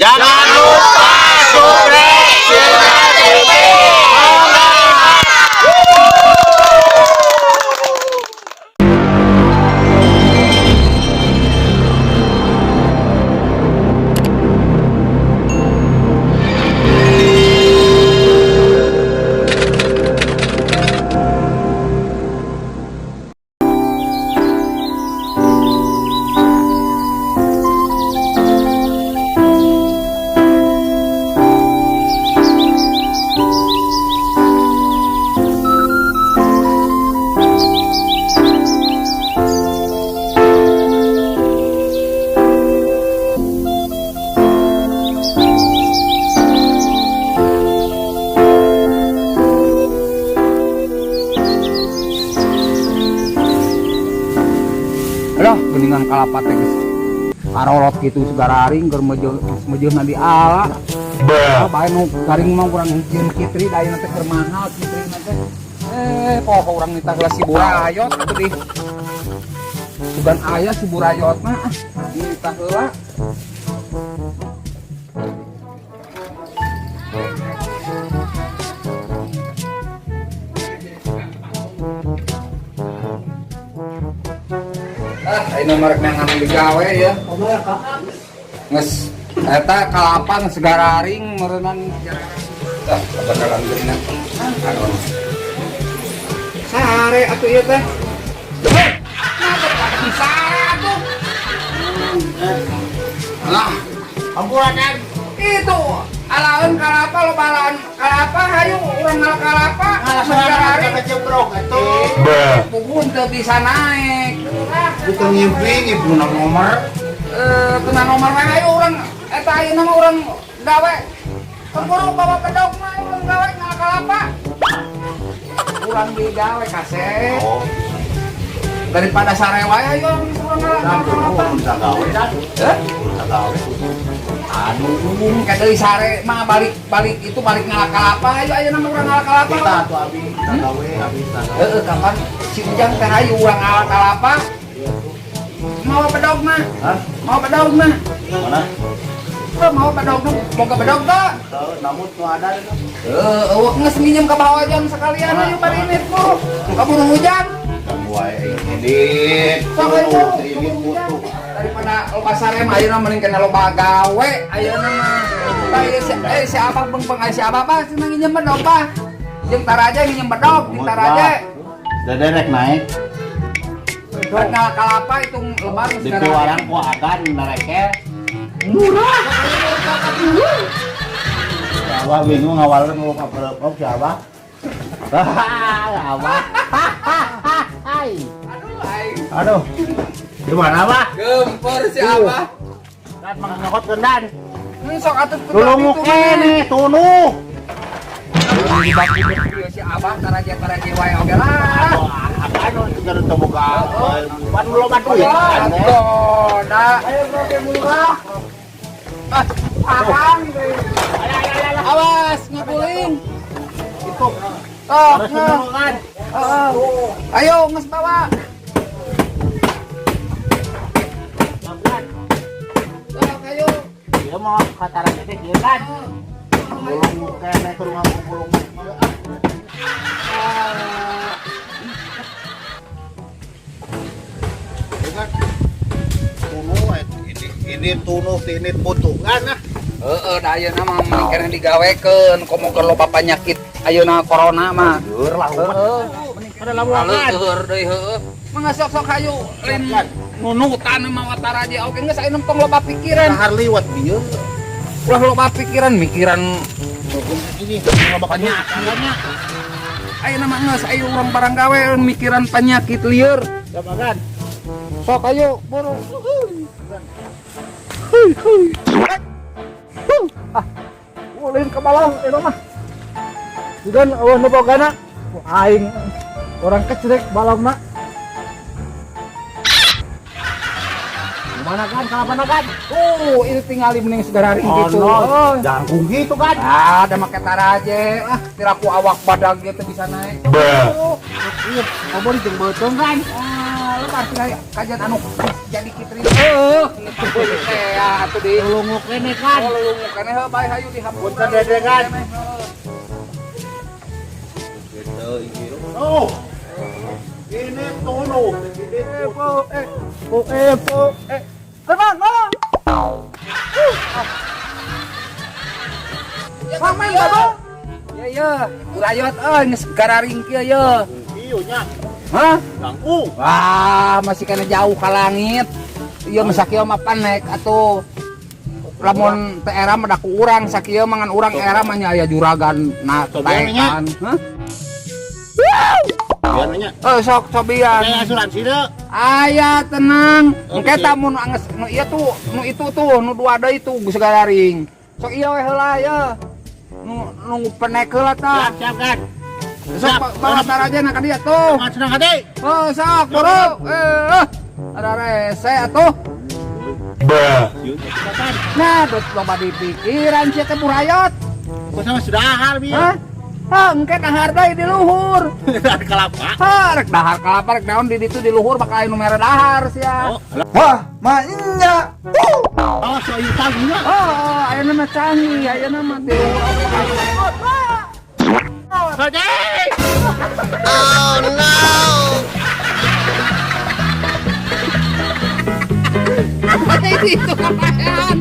Jangan lupa subscribe Sirna TV. Alah, geningan kalapa teh geus karolot kitu segararing keur meujeuh meujeuhna di ala. Ah, bae nu garing mah urang hijieun kitri da ayeuna teh keur mahal kitri na teh. Eh, poho urang nitah heula si Burayot atuh di. Sugan aya si Burayot mah ah, nitah heula. Ah, ayeuna mah rek neangan digawe ya. Geus eta kalapa geus gararing meureunnan. Ah, kabeneran geuningan. Aduh. Sare atuh ieu teh. Heh, kenapa sare atuh? Lah, Ampura kan. itu alaeun kalapa loba alaeun kalapa hayu urang ngala kalapa. Ngalah Geus gararing. kecebrok atuh. Puguh teu bisa naik. Ah, Bukan ngimpi, ibu nomor. Eh, kena nomor wae ayo urang eta ayeuna mah urang gawe. Keburu bawa bedog mah urang gawe ngala kalapa. Urang digawe kasep. Oh, Daripada sare wae ayo urang ngala dan kalapa. udah gawe dan Eh? udah gawe. Aduh, kayak sare mah balik balik itu balik ngala kalapa ayo ayeuna mah urang ngala kalapa. Kita tuh abi, kita gawe, abi kita gawe. Heeh, kapan si Ujang teh hayu urang ngala kalapa. Mau bedog mah? Hah? Mau bedog mah? Mana? Eh, mau bedog mah? Boga bedog teh? Tahu, namun tuh ada itu. Eh, eueuh geus nginjem ka bawah jam sekalian ayo bari ini buru. Kaburu hujan. Kamu wae edit. Sok ayo buru, Ini kaburu hujan. butuh. Daripada loba sare mah ayeuna mending kena loba gawe ayeuna mah. Tah ieu si si Abah beung-beung aya si Abah bah cenah nginjem bedog bah. Jeung taraja nginjem bedog jeung taraja. Dede rek naik. Rek ngala kalapa itu lebar geus Di gara. piwarang ku agan nereke. Murah. Abah bingung awalnya mau apa si Abah. Abah. Aduh aing. Aduh. Gimana, Abah? Gempur si Abah. Kan mangkot kendan. Sok atuh Tulungu kene, tunu. Ieu si Abah taraja-taraja wae oge lah. Apa nu tinggal teu boga. Pan loba duit kan. Goda. Ayo bro, murah. Ah, akang. Awas ngaguling. Itu. Tok, Harus ngeh. dulu kan. Heeh. Ayo geus bawa. Tok, ayo. Dia mau kataran teh kieu kan. Gulung kene ke rumah gulung. Tunu ini tunu ini putungan ah. Heeh, da ayeuna mah mending keneh digawekeun komo keur loba panyakit ayeuna corona mah. Leur lah umat. Heeh. Ada lamuan. Leueur deui heueuh. Mangga sok-sok hayu lain nunutan mah wataraja oge geus ayeuna tong loba pikiran. Dahar liwat bieu. Ulah loba pikiran mikiran Ini loba penyakit. Ayeuna mah geus ayo urang barang gawe mikiran penyakit lieur. Ya makan. Sok ayo buru. Ah, ulin ke balong itu mah. Sugan eueuh nu bogana. Aing orang kecrek balongna. Mana kan kalapana kan? Ini tinggali mending segararing Oh, gitu. no. Oh. Jangkung gitu kan. Ah, ada make taraje. Ah, tiraku awak badag gitu bisa naik. Iya, ngomong jeung beuteung kan. Ah, Lapar tinggal kajian anu jadi kitri. Heuh, ini teh ya atuh di. Lulungu kene kan. Oh, lulungu keneh heuh bae hayu dihampura. Punten dedekan. Oh. Ini tono. Ini Po eh po eh po eh. Teman, tolong. Mang main babong. Ya ya, urayot euy geus gararing kieu ye. Iyo nya. Hah? Ganggu. Wah, masih kena jauh ka langit. Ieu mah sakieu mah panek atuh. Lamun teh era mah da ku urang sakieu mah ngan urang era mah nya aya juragan na Cobian nya. taekan. Hah? Biar nya. Eh sok cobian. Kayak asuransi deh. Aya tenang. Oh, Engke gitu. tah mun angges nu ieu tuh, nu itu tuh, nu dua deui tuh geus gararing. Sok ieu we heula ye. Nu nu penek heula tah. Siap, siap kan. Sok bawa tarajana ka dieu tuh. Jangan senang hati. Oh, sok buru. Eh, ada rese atuh. Nah, terus loba di pikiran sia teh burayot. Kok sama sudah dahar bi. Hah? Hah, engke dahar deui di luhur. Dahar kelapa. Hah, rek dahar kelapa rek naon di ditu di luhur bakal aya nu mere dahar sia. Oh, Wah, maknya. oh, so ieu tangguhnya. Oh, ayeuna mah canggih, ayeuna mah di luhur oge aya. Sojek. Itu kepayan.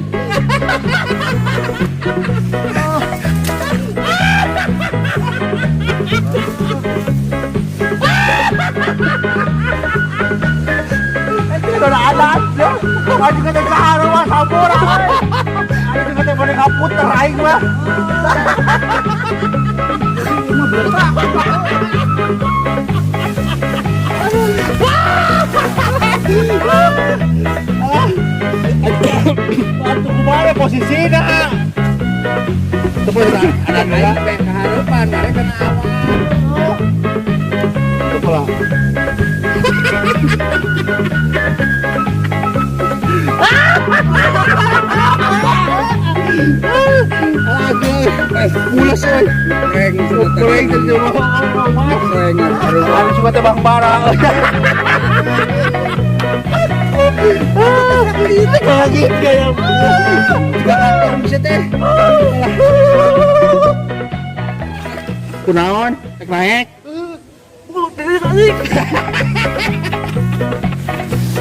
Itu udah ada. Aing teh kaharu mah sampur aing. Aing teh bade kaputer aing mah. Atuh kumaha posisina? Teu ada aing teh kahareupan, mere kana awal. Tuh Eh, mules euy. Reng Goreng teh Reng. Ada cuma teh Bang Bara. Itu kaget kayak. Galatong bisa teh. Kunaon? Rek naik.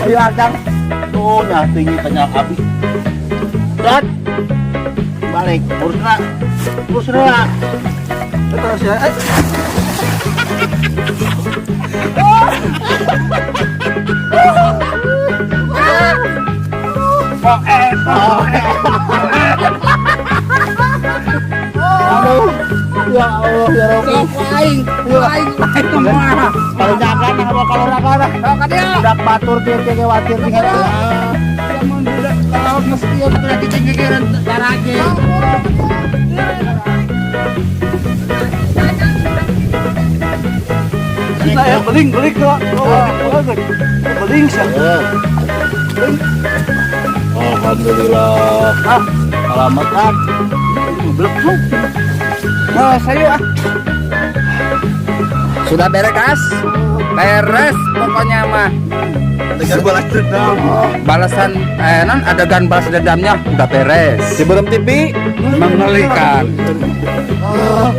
Ayo Akang. Tuh nya tinggi tanya abi. Dan balik urusna. Urusna. Terus ya. Aduh. Ya Allah ya Rabbi. Sok aing, aing aing kumaha. Kalau jangan nah kalau raga Sok ka dieu. Budak batur teh teh watir teh. Lamun budak kalau mesti ieu Lagi cengkeran darage. Saya beling beling kok. Beling sih. Alhamdulillah. Ah, selamat kan. Blek. Oh, sayu ah. Sudah beres, beres pokoknya mah. Adegan balas dendam. Balasan non adegan balas dendamnya udah beres. Ciberem TV Mengerikan. Ah.